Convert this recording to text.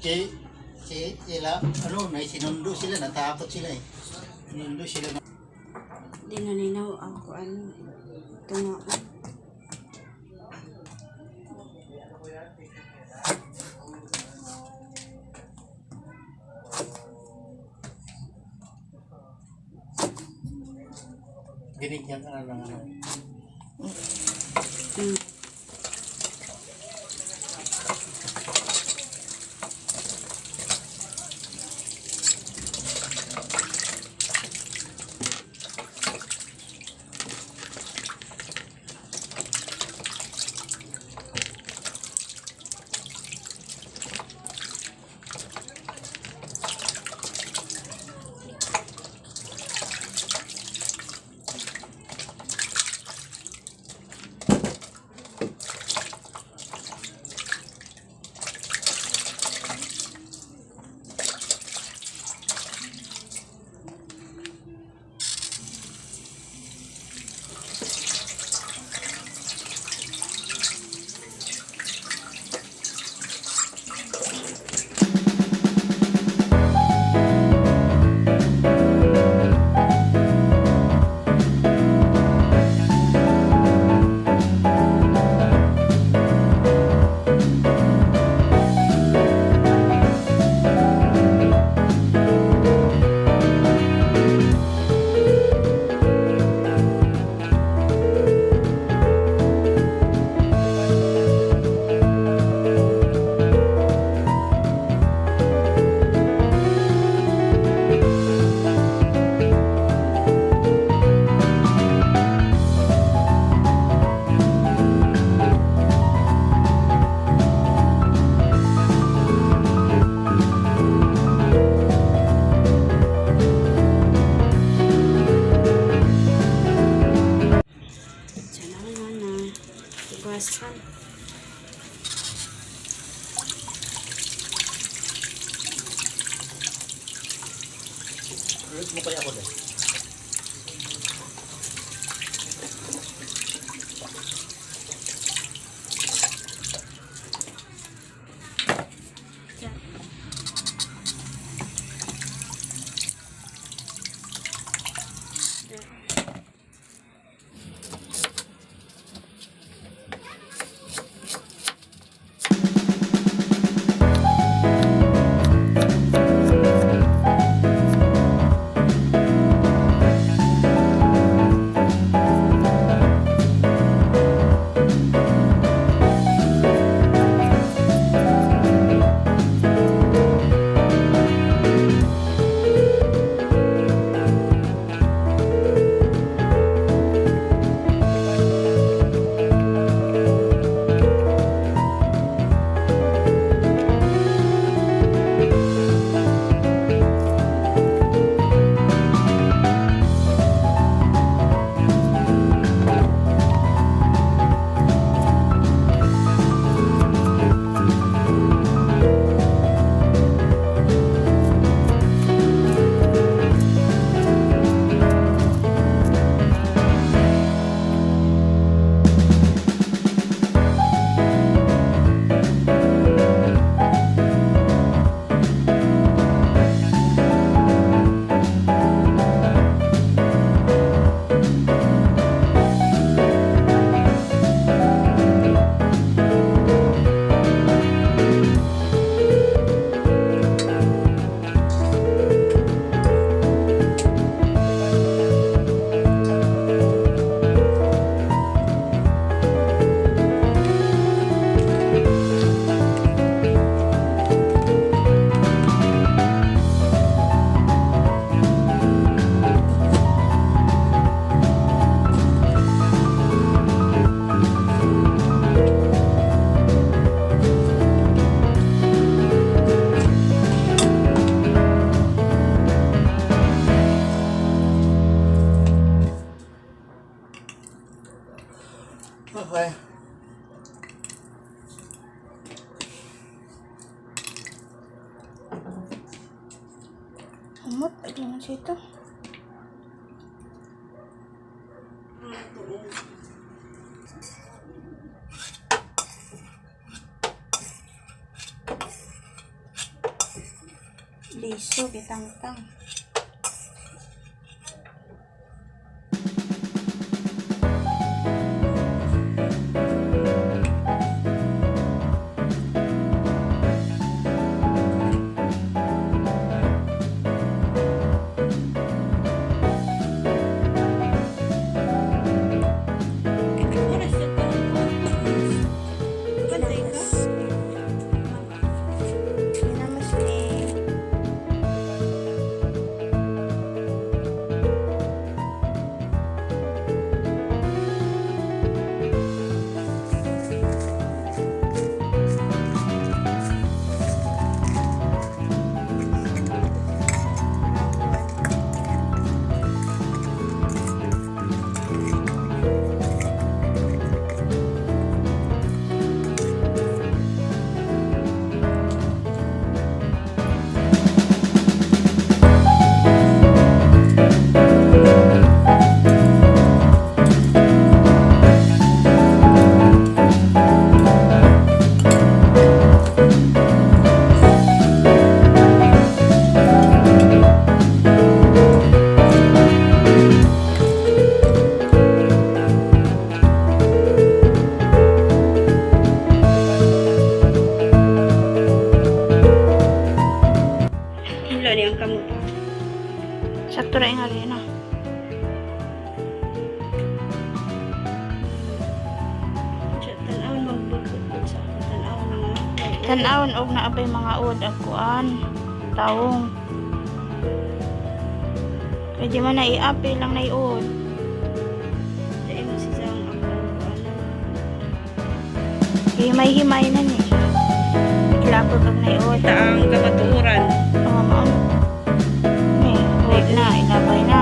Si, si sila, ano, na sinundo sila, natakot sila eh. Sinundo sila na. Di na ninaw ang kuan. Tunga ko. Binigyan ka na ng ano. Diyan na na. Tugasan. Ulit mo kaya ako dahil. Diyan. Diyan. Okay. Umot, ay naman siya ito. Liso, bitangtang. Oras sa Bantay ka? Ginamos ni. Hilo niyang kamot. Sakto ra yung arena. Siya, Tan-awon magbagod sa ako. Tan-awon nga. Tan-awon og naabay mga uod ang kuan. Tawong. Pwede man na iapil lang na iuod. Dahil mo si Zang ako ang kuan. Himay-himay na ni. Ilapag og naiuod. Taang kamatuoran. Ang maon. Ni, uod na, ilabay na.